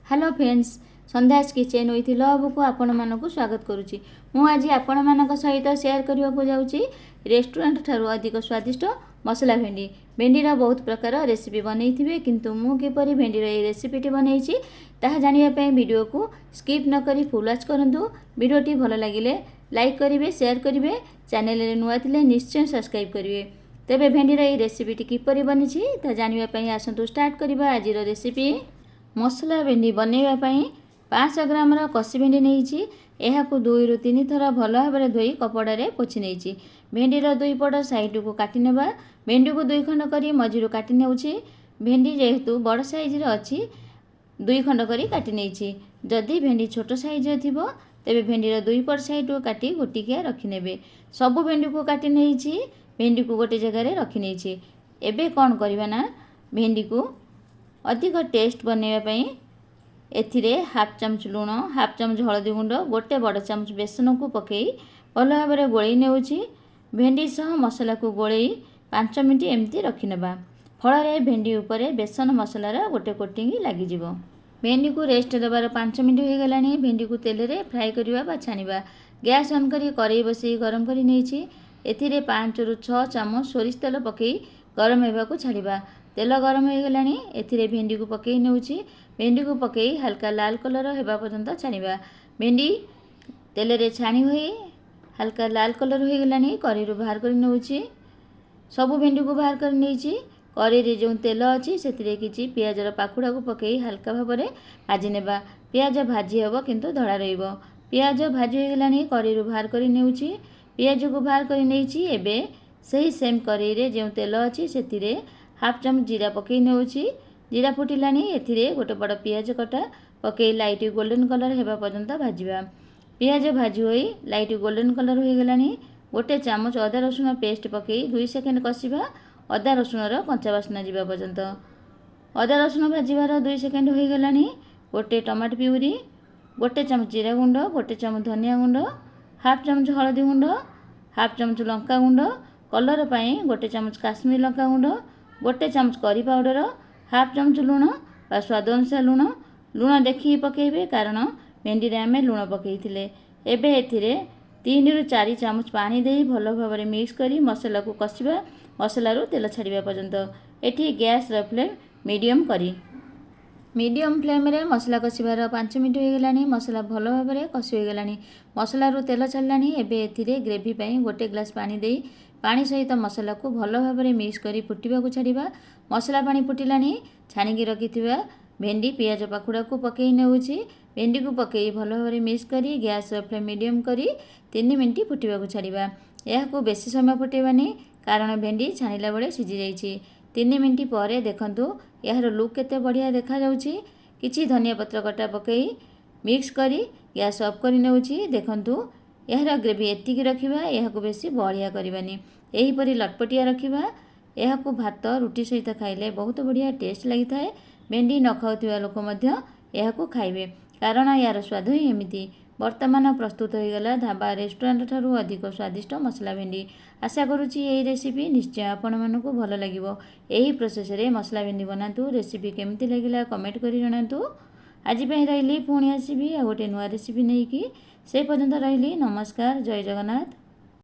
Hello friends, Sandhya's kitchen with ଲଭ୍କୁ ଆପଣମାନଙ୍କୁ ସ୍ୱାଗତ କରୁଛି। ମୁଁ ଆଜି ଆପଣମାନଙ୍କ ସହିତ ସେୟାର କରିବାକୁ ଯାଉଛି ରେଷ୍ଟୁରାଣ୍ଟ ଠାରୁ ଅଧିକ ସ୍ୱାଦିଷ୍ଟ ମସଲା ଭେଣ୍ଡି। ଭେଣ୍ଡିର ବହୁତ ପ୍ରକାର ରେସିପି ବନେଇଥିବେ, କିନ୍ତୁ ମୁଁ କିପରି ଭେଣ୍ଡିର ଏହି ରେସିପିଟି ବନେଇଛି, ତାହା ଜାଣିବା ପାଇଁ ଭିଡ଼ିଓକୁ ସ୍କିପ୍ ନକରି ଫୁଲ୍ ୱାଚ୍ କରନ୍ତୁ। ଭିଡ଼ିଓଟି ଭଲ ଲାଗିଲେ ଲାଇକ୍ କରିବେ, ସେୟାର କରିବେ, ଚ୍ୟାନେଲରେ ନୂଆ ଥିଲେ ନିଶ୍ଚୟ ସବସ୍କ୍ରାଇବ୍ କରିବେ। ତେବେ ଭେଣ୍ଡିର ଏହି ରେସିପିଟି କିପରି ବନିଛି, ତାହା ଜାଣିବା ପାଇଁ ଆସନ୍ତୁ ଷ୍ଟାର୍ଟ କରିବା ଆଜିର ରେସିପି। ମସଲା ଭେଣ୍ଡି ବନେଇବା ପାଇଁ 500 ଗ୍ରାମର କଷି ଭେଣ୍ଡି ନେଇଛି। ଏହାକୁ 2ରୁ 3 ଥର ଭଲ ଭାବରେ ଧୋଇ କପଡ଼ାରେ ପୋଛି ନେଇଛି। ଭେଣ୍ଡିର ଦୁଇ ପଟ ସାଇଡ଼କୁ କାଟି ନେବା। ଭେଣ୍ଡିକୁ ଦୁଇ ଖଣ୍ଡ କରି ମଝିରୁ କାଟି ନେଉଛି। ଭେଣ୍ଡି ଯେହେତୁ ବଡ଼ ସାଇଜର ଅଛି, ଦୁଇ ଖଣ୍ଡ କରି କାଟି ନେଇଛି। ଯଦି ଭେଣ୍ଡି ଛୋଟ ସାଇଜର ଥିବ, ତେବେ ଭେଣ୍ଡିର ଦୁଇ ପଟ ସାଇଡ଼କୁ କାଟି ଗୋଟିକିଆ ରଖିନେବେ। ସବୁ ଭେଣ୍ଡିକୁ କାଟି ନେଇଛି। ଭେଣ୍ଡିକୁ ଗୋଟେ ଜାଗାରେ ରଖିନେଇଛି। ଏବେ କ'ଣ କରିବା ନା, ଭେଣ୍ଡିକୁ ଅଧିକ ଟେଷ୍ଟ ବନେଇବା ପାଇଁ ଏଥିରେ ହାଫ୍ ଚାମଚ ଲୁଣ, ହାଫ୍ ଚାମଚ ହଳଦୀ ଗୁଣ୍ଡ, ଗୋଟେ ବଡ଼ ଚାମଚ ବେସନକୁ ପକାଇ ଭଲ ଭାବରେ ଗୋଳେଇ ନେଉଛି। ଭେଣ୍ଡି ସହ ମସଲାକୁ ଗୋଳେଇ 5 ମିନିଟ୍ ଏମିତି ରଖିନେବା। ଫଳରେ ଭେଣ୍ଡି ଉପରେ ବେସନ ମସଲାର ଗୋଟେ କୋଟିଂ ଲାଗିଯିବ। ଭେଣ୍ଡିକୁ ରେଷ୍ଟ ଦେବାର 5 ମିନିଟ୍ ହୋଇଗଲାଣି। ଭେଣ୍ଡିକୁ ତେଲରେ ଫ୍ରାଏ କରିବା ବା ଛାଣିବା। ଗ୍ୟାସ୍ ଅନ୍ କରି କରେଇ ବସେଇ ଗରମ କରି ନେଇଛି। ଏଥିରେ 5ରୁ 6 ଚାମଚ ସୋରିଷ ତେଲ ପକାଇ ଗରମ ହେବାକୁ ଛାଡ଼ିବା। ତେଲ ଗରମ ହୋଇଗଲାଣି। ଏଥିରେ ଭେଣ୍ଡିକୁ ପକାଇ ନେଉଛି। ଭେଣ୍ଡିକୁ ପକାଇ ହାଲକା ଲାଲ କଲର୍ ହେବା ପର୍ଯ୍ୟନ୍ତ ଛାଣିବା। ଭେଣ୍ଡି ତେଲରେ ଛାଣି ହୋଇ ହାଲକା ଲାଲ କଲର୍ ହୋଇଗଲାଣି। କରେଇରୁ ବାହାର କରି ନେଉଛି। ସବୁ ଭେଣ୍ଡିକୁ ବାହାର କରି ନେଇଛି। କରେଇରେ ଯେଉଁ ତେଲ ଅଛି, ସେଥିରେ କିଛି ପିଆଜର ପାଖୁଡ଼ାକୁ ପକାଇ ହାଲକା ଭାବରେ ଭାଜି ନେବା। ପିଆଜ ଭାଜି ହେବ, କିନ୍ତୁ ଧଳା ରହିବ। ପିଆଜ ଭାଜି ହୋଇଗଲାଣି। କରେଇରୁ ବାହାର କରି ନେଉଛି। ପିଆଜକୁ ବାହାର କରି ନେଇଛି। ଏବେ ସେହି ସେମ୍ କରେଇରେ ଯେଉଁ ତେଲ ଅଛି, ସେଥିରେ ହାଫ୍ ଚାମଚ ଜିରା ପକାଇ ନେଉଛି। ଜିରା ଫୁଟିଲାଣି। ଏଥିରେ ଗୋଟେ ବଡ଼ ପିଆଜ କଟା ପକାଇ ଲାଇଟ୍ ଗୋଲ୍ଡେନ୍ କଲର୍ ହେବା ପର୍ଯ୍ୟନ୍ତ ଭାଜିବା। ପିଆଜ ଭାଜି ହୋଇ ଲାଇଟ୍ ଗୋଲ୍ଡେନ୍ କଲର୍ ହୋଇଗଲାଣି। ଗୋଟେ ଚାମଚ ଅଦା ରସୁଣ ପେଷ୍ଟ ପକାଇ 2 ସେକେଣ୍ଡ କଷିବା, ଅଦା ରସୁଣର କଞ୍ଚା ବାସ୍ନା ଯିବା ପର୍ଯ୍ୟନ୍ତ। ଅଦା ରସୁଣ ଭାଜିବାର 2 ସେକେଣ୍ଡ ହୋଇଗଲାଣି। ଗୋଟେ ଟମାଟୋ ପିଉରି, ଗୋଟେ ଚାମଚ ଜିରା ଗୁଣ୍ଡ, ଗୋଟେ ଚାମଚ ଧନିଆ ଗୁଣ୍ଡ, ହାଫ୍ ଚାମଚ ହଳଦୀ ଗୁଣ୍ଡ, ହାଫ୍ ଚାମଚ ଲଙ୍କା ଗୁଣ୍ଡ, କଲର୍ ପାଇଁ ଗୋଟେ ଚାମଚ କାଶ୍ମୀର ଲଙ୍କା ଗୁଣ୍ଡ, ଗୋଟେ ଚାମଚ କରି ପାଉଡ଼ର, ହାଫ୍ ଚାମଚ ଲୁଣ ବା ସ୍ୱାଦ ଅନୁସାରେ ଲୁଣ। ଲୁଣ ଦେଖିକି ପକାଇବେ, କାରଣ ଭେଣ୍ଡିରେ ଆମେ ଲୁଣ ପକାଇଥିଲେ। ଏବେ ଏଥିରେ 3ରୁ 4 ଚାମଚ ପାଣି ଦେଇ ଭଲ ଭାବରେ ମିକ୍ସ କରି ମସଲାକୁ କଷିବା, ମସଲାରୁ ତେଲ ଛାଡ଼ିବା ପର୍ଯ୍ୟନ୍ତ। ଏଠି ଗ୍ୟାସ୍ର ଫ୍ଲେମ୍ ମିଡ଼ିୟମ୍ କରି ମିଡ଼ିୟମ୍ ଫ୍ଲେମ୍ରେ ମସଲା କଷିବାର 5 ମିନିଟ୍ ହୋଇଗଲାଣି। ମସଲା ଭଲ ଭାବରେ କଷି ହୋଇଗଲାଣି। ମସଲାରୁ ତେଲ ଛାଡ଼ିଲାଣି। ଏବେ ଏଥିରେ ଗ୍ରେଭି ପାଇଁ ଗୋଟେ ଗ୍ଲାସ୍ ପାଣି ଦେଇ ପାଣି ସହିତ ମସଲାକୁ ଭଲ ଭାବରେ ମିକ୍ସ କରି ଫୁଟିବାକୁ ଛାଡ଼ିବା। ମସଲା ପାଣି ଫୁଟିଲାଣି। ଛାଣିକି ରଖିଥିବା ଭେଣ୍ଡି ପିଆଜ ପାଖୁଡ଼ାକୁ ପକାଇ ନେଉଛି। ଭେଣ୍ଡିକୁ ପକାଇ ଭଲ ଭାବରେ ମିକ୍ସ କରି ଗ୍ୟାସ୍ର ଫ୍ଲେମ୍ ମିଡ଼ିୟମ୍ କରି 3 ମିନିଟ୍ ଫୁଟିବାକୁ ଛାଡ଼ିବା। ଏହାକୁ ବେଶୀ ସମୟ ଫୁଟାଇବାନି, କାରଣ ଭେଣ୍ଡି ଛାଣିଲା ବେଳେ ସିଝି ଯାଇଛି। 3 ମିନିଟ୍ ପରେ ଦେଖନ୍ତୁ, ଏହାର ଲୁକ୍ କେତେ ବଢ଼ିଆ ଦେଖାଯାଉଛି। କିଛି ଧନିଆ ପତ୍ର କଟା ପକାଇ ମିକ୍ସ କରି ଗ୍ୟାସ୍ ଅଫ୍ କରି ନେଉଛି। ଦେଖନ୍ତୁ, ଏହାର ଗ୍ରେଭି ଏତିକି ରଖିବା। ଏହାକୁ ବେଶୀ ବହଳିଆ କରିବାନି, ଏହିପରି ଲଟପଟିଆ ରଖିବା। ଏହାକୁ ଭାତ, ରୁଟି ସହିତ ଖାଇଲେ ବହୁତ ବଢ଼ିଆ ଟେଷ୍ଟ ଲାଗିଥାଏ। ଭେଣ୍ଡି ନ ଖାଉଥିବା ଲୋକ ମଧ୍ୟ ଏହାକୁ ଖାଇବେ, କାରଣ ଏହାର ସ୍ୱାଦ ହିଁ ଏମିତି। ବର୍ତ୍ତମାନ ପ୍ରସ୍ତୁତ ହୋଇଗଲା ଢାବା ରେଷ୍ଟୁରାଣ୍ଟ ଠାରୁ ଅଧିକ ସ୍ୱାଦିଷ୍ଟ ମସଲା ଭେଣ୍ଡି। ଆଶା କରୁଛି, ଏହି ରେସିପି ନିଶ୍ଚୟ ଆପଣମାନଙ୍କୁ ଭଲ ଲାଗିବ। ଏହି ପ୍ରୋସେସରେ ମସଲା ଭେଣ୍ଡି ବନାନ୍ତୁ। ରେସିପି କେମିତି ଲାଗିଲା, କମେଣ୍ଟ କରି ଜଣାନ୍ତୁ। ଆଜି ପାଇଁ ରହିଲି। ପୁଣି ଆସିବି ଆଉ ଗୋଟେ ନୂଆ ରେସିପି ନେଇକି। ସେ ପର୍ଯ୍ୟନ୍ତ ରହିଲି। ନମସ୍କାର। ଜୟ ଜଗନ୍ନାଥ।